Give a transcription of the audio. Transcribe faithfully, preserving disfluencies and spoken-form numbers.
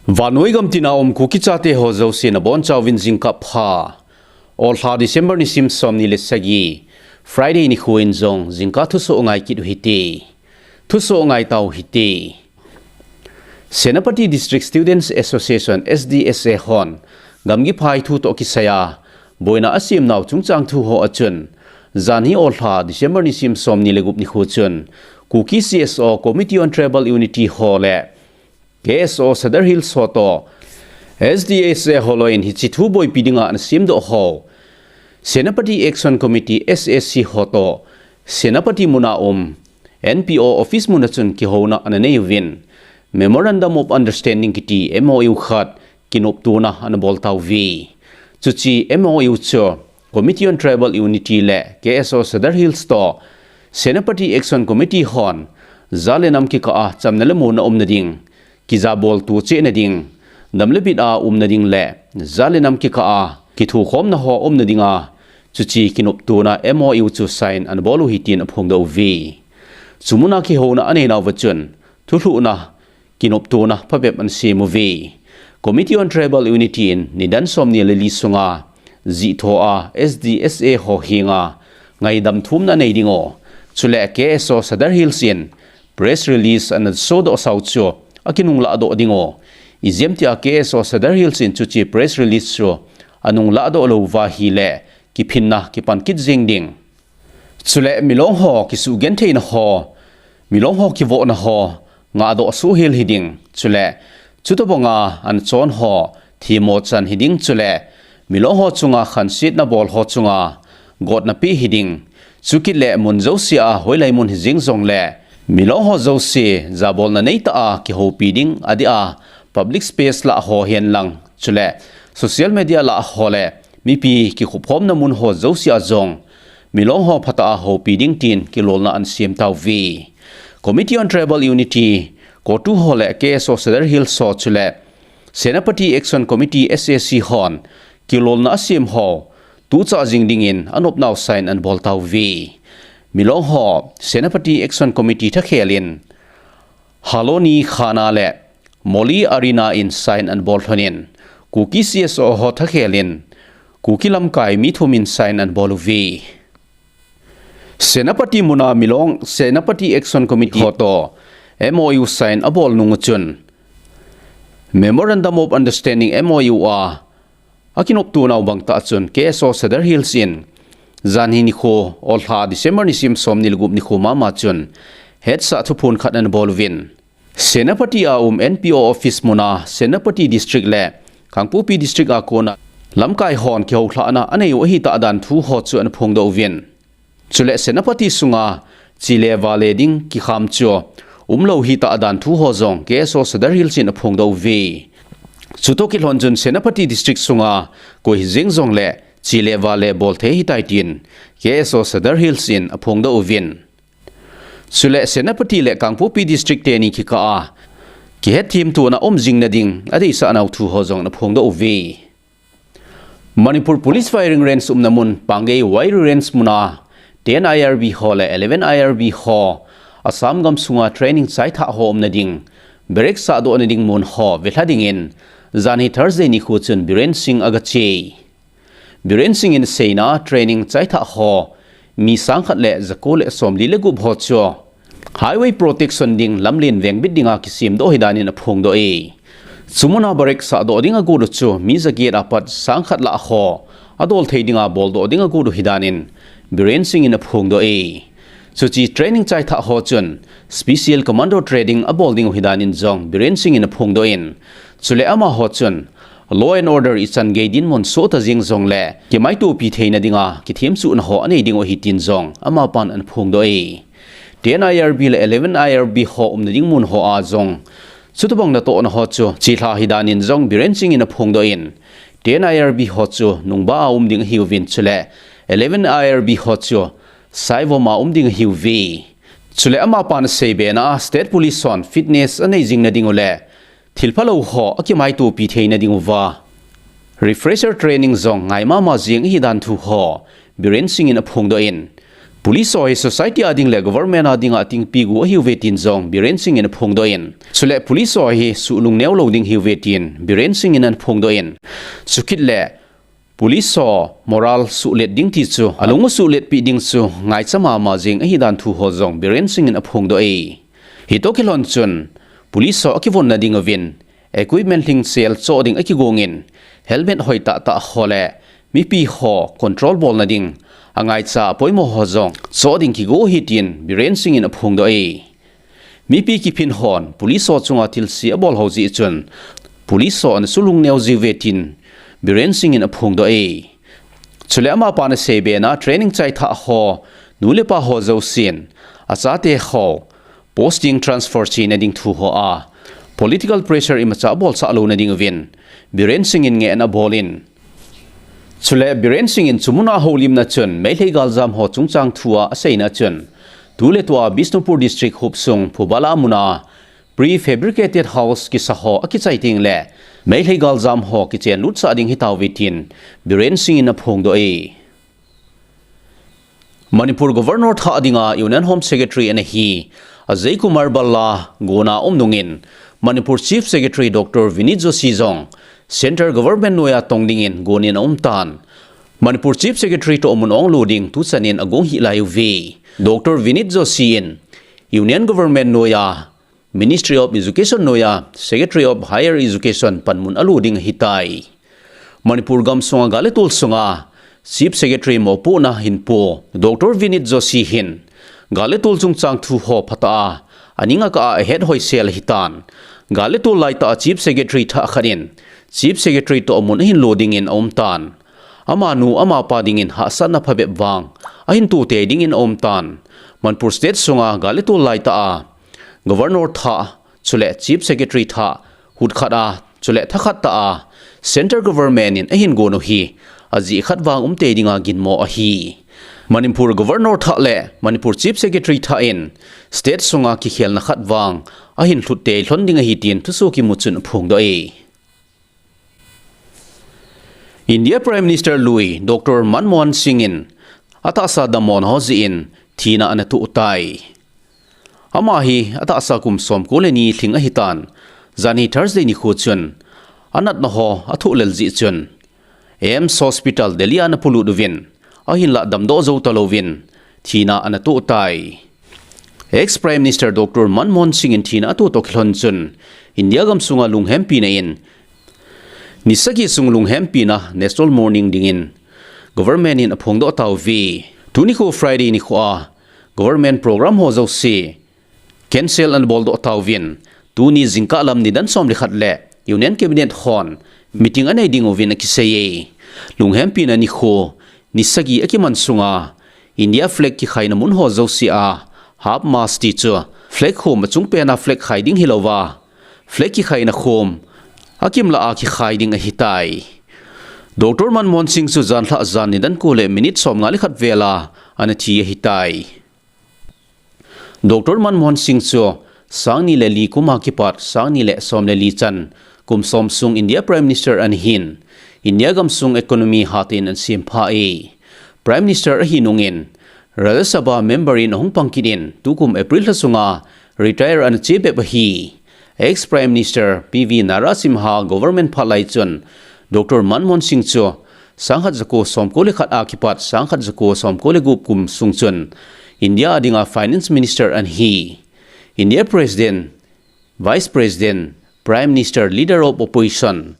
Vannoi gam tina um Kuki chate ho jouse nabonchauvin jingkah pha. Olha December nisim somni le sagi, Friday nikho in jong jingkah thusoh ngai kit u hite. Thusoh ngai tau hite. Senapati District Students Association, S D S A hon gamgi phai thu toh kisaiya boina asem nau chungchang thu ho achun, janhi olha December nisim somni le gup nikho chun Kuki C S O, Committee on Tribal Unity ho le K S O Sadar Hills ho toh S D S A holoi in hiche thu boipi dinga ana semdoh ho Senapati Action Committee, S A C ho toh Senapati muna um N P O office muna chun kihouna ana nei uvin, Memorandum of Understanding kiti M O U khat kinoptona ana bol tauve. Chuche M O U chu Committee on Tribal Unity le K S O Sadar Hills toh Senapati Action Committee hon jat le nam kikah a chamna le muonna umna ding, kijabol tuchehna ding, dam le bit a umna ding le jat le nam kikah a kithukhomna ho umna dinga chuche kinoptona M O U chu sign ana bol u ahi tin aphongdoh uve. Chumuna kihouna anei nauva chun thulhuhna kinoptona phabep ana sem uve. Committee on Tribal Unity in nidan somni le li sunga jihthou a S D S A ho henga ngaidam thumna anei ding u, chule K S O Sadar Hills in press release ana sodoh sau chu akinunglah doh ding u. Ijemtia K S O Sadar Hills in chuche press release chu anunglah doh lou uva ahile kiphinna kipan kit jeng ding. Chule Milong ho kisugentheina ho, Milong ho kivohna ho ngahdoh suh hel hiding. Chule chutobanga anchon ho themmo chan hiding, chule Milong ho chunga khansetna bol ho chunga gotna pe hiding. Chukit le mun jousea hoilai mun hijeng jongle Milong ho jouse jabolna neitah a kihoupi ding, adeh a public space lah ho henlang, chule social media lah ho le mipi kikhup khomna mun ho jousea jong Milong ho phatah a houpi ding tin kilolna ana sem tauve. Committee on Tribal Unity, COTU ho le K S O Sadar Hills ho chule Senapati Action Committee, S A C hon kilolna asem ho tuchah jing dingin anopnau sign ana bol tauve. Milong ho Senapati Action Committee thakhel in Haloni Khana le Moli Arina in sign ana bol lhonin, Kuki C S O ho thakhel in Kuki lamkai mi thum in sign ana bol uve. Senapati muna Milong Senapati Action Committee ho toh M O U sign abol nung u chun Memorandum of Understanding, M O U a akinoptonau bangtah chun K S O Sadar Hills in janhi nikho, olha December nisim somni le gup nikho mama chun hetsah thuphon khat ana bol uvin, Senapati a um N P O office muna Senapati District le Kangpokpi District a kona lamkai hon kihoulhahna anei u ahitah dan thu ho chu ana phongdoh uvin, chule Senapati sunga che le vale ding kikham chu umlou hitah dan thu ho jong K S O Sadar Hills in aphongdoh uve. Chutoh kilhon chun Senapati District sunga koi hijeng jongle che le vale bolthei ahitai tin K S O Sadar Hills in aphongdoh uvin, chule Senapati le Kangpokpi District teni kikah a kihetthemtona um jing nading adeisah nau thu ho jong ana phongdoh uve. Manipur Police Firing Range umna mun Pangei Wairu Range muna ten I R B ho le eleven I R B ho Assam gamsunga training chaithah ho umna ding, barrack sahdoh nading mun ho velha dingin janhi Thursday nikho chun Biren Singh agache. Biren Singh in aseina a training chaithah ho mi sangkhat le jako le somli le gup ho chu highway protection ding lamlen vengbit dinga kisemdoh ahidanin aphongdoh e. Chumuna barrack sahdoh ding agot u chu mi jaget apat sangkhat lah ho adol thei dinga boldoh ding agot u ahidanin Biren Singh in aphongdoh e. Chuche training chaithah ho chun special commando training abol ding u ahidanin jong Biren Singh in aphongdoh in, chule amaho chun law and order ichan gei dinmun soh ta jeng jongle kimaitopi theina dinga kithemchuhna ho anei ding u ahi tin jong amapan ana phongdoh e. Ten I R B le eleven I R B ho umna ding mun hoa jong chutobang natohna ho chu chelha ahidanin jong Biren Singh in aphongdoh in, ten I R B ho chu Nungba a um ding ahiuvin, chule eleven I R B ho chu Saivom a um ding ahiuve. Chule amapan asei bena a State Police hon fitness anei jing nading u le thilphalou ho akimaitopi theina ding uva refresher training jong ngai mama jeng ahidan thu ho Biren Singh in aphongdoh in, Police ho hi society a ding le government a dinga atingpi gu ahiuve tin jong Biren Singh in aphongdoh in, chule police ho hi suhlungneo lou ding ahiuve tin Biren Singh in anaphongdoh in, chukit le police ho moral suhlet ding ti chu, alung suhletpi ding chu ngaicha mama jing ahidan thu ho jong Biren Singh in aphongdoh e. Hitoh kilhon chun, police ho akivonna ding uvin, equipment lhingsel choh ding akigong in, helmet hoitah tah ho le mipi ho control bolna ding angaicha apoimo ho jong choh ding kigo ahi tin Biren Singh in aphongdoh e. Mipi kiphin hon police ho chunga thilse abol ho jeh chun, police ho ana suhlungneo jiuve tin Biren Singh in aphongdoh e. Chule amapan aseibe na training chaithah ho, nu le pa ho jousen, achate ho posting transfer chena ding thu ho a political pressure imacha abolsah louna ding uvin Biren Singh in ngehna abol in, chule Biren Singh in chumun a houlimna chun Meitei galjam ho chungchang thu a aseina chun, tuletua Bishnupur District hopsung Phubala muna prefabricated house kisa ho akichai ding le Meitei galjam ho kichenlutsah ding ahitauve tin Biren Singh in aphongdoh e. Manipur Governor thah dinga Union Home Secretary ana hi Ajay Kumar Bhalla gona aum nungin, Manipur Chief Secretary Doctor Vinit Joshi jong Central Government noiya tong dingin gonin aum tan. Manipur Chief Secretary toh mun ong lo ding tuchan in agong hih lai uve. Doctor Vinit Joshi in Union Government noiya Ministry of Education noiya Secretary of Higher Education panmun alo ding ahitai. Manipur gamsunga gal le tol sunga Chief Secretary mopohna hinpo Doctor Vinit Joshi hin gal le tol chungchang thu ho phatah a aning akah a ahet hoisel ahitan. Gal le tol laitah a Chief Secretary thah khat in Chief Secretary toh mun ahin lo dingin aum tan. Amanu amapa dingin hahsatna phabep vang ahin tute dingin aum tan. Manipur State sunga gal le tol laitah a Governor thah, chule Chief Secretary thah, hut khat a, chule thakhat tah a, Central Government in ahin gonu hi, ajeh khat vang umte dinga ginmo ahi. Manipur Governor thah le Manipur Chief Secretary thah in State sunga kikhelna khat vang ahin lhutte lhon ding ahi tin thusoh kimu chun aphongdoh e. India Prime Minister lui Doctor Manmohan Singh in atahsa dammo ho jeh in thina ana toh tai. Ama hi atahsa kum somko le ni lhing ahitan, janhi Thursday nikho chun anatna ho athoh lel jeh chun AIIMS Hospital Delhi a ana polut uvin, ahinlah damdoh jou talouvin thina ana toh tai. Ex Prime Minister Doctor Manmohan Singh in thina atoh toh kilhon chun India gamsunga lunghempina in, ni sagi sung lunghempina National Mourning dingin government in aphongdoh tauve. Tuni nikho Friday nikho a government program ho jouse cancel ana boldoh tauvin, tuni jingkah lam nidan som le khat le Union Cabinet hon meeting anei ding uvin akisei e. Lunghempina nikho ni sagi akiman sunga India flag kikhaina mun ho jouse a half mast ti chu flag khom achung pena flag khai ding hilouva, flag kikhaina khom akimlah a kikhai ding ahitai. Doctor Manmohan Singh chu janhi lhah jan nidan ko le minute somnga le khat vela ana thi ahitai. Doctor Manmohan Singh chu sangni le li kum a kipat sangni le som le li chan kum som sung India Prime Minister ana hin, India gamsung economy hatah in ana sempha e. Prime Minister ahi nungin Rajya Sabha member in ahung pang kit in, tukum April lha sunga retire ana che bep ahi. Ex Prime Minister P V Narasimha government phat lai chun Doctor Manmohan Singh chu sangkhat jako somko le khat a kipat sangkhat jako somko le gup kum sung chun India a dinga Finance Minister ana hi. India President, Vice President, Prime Minister, Leader of Opposition,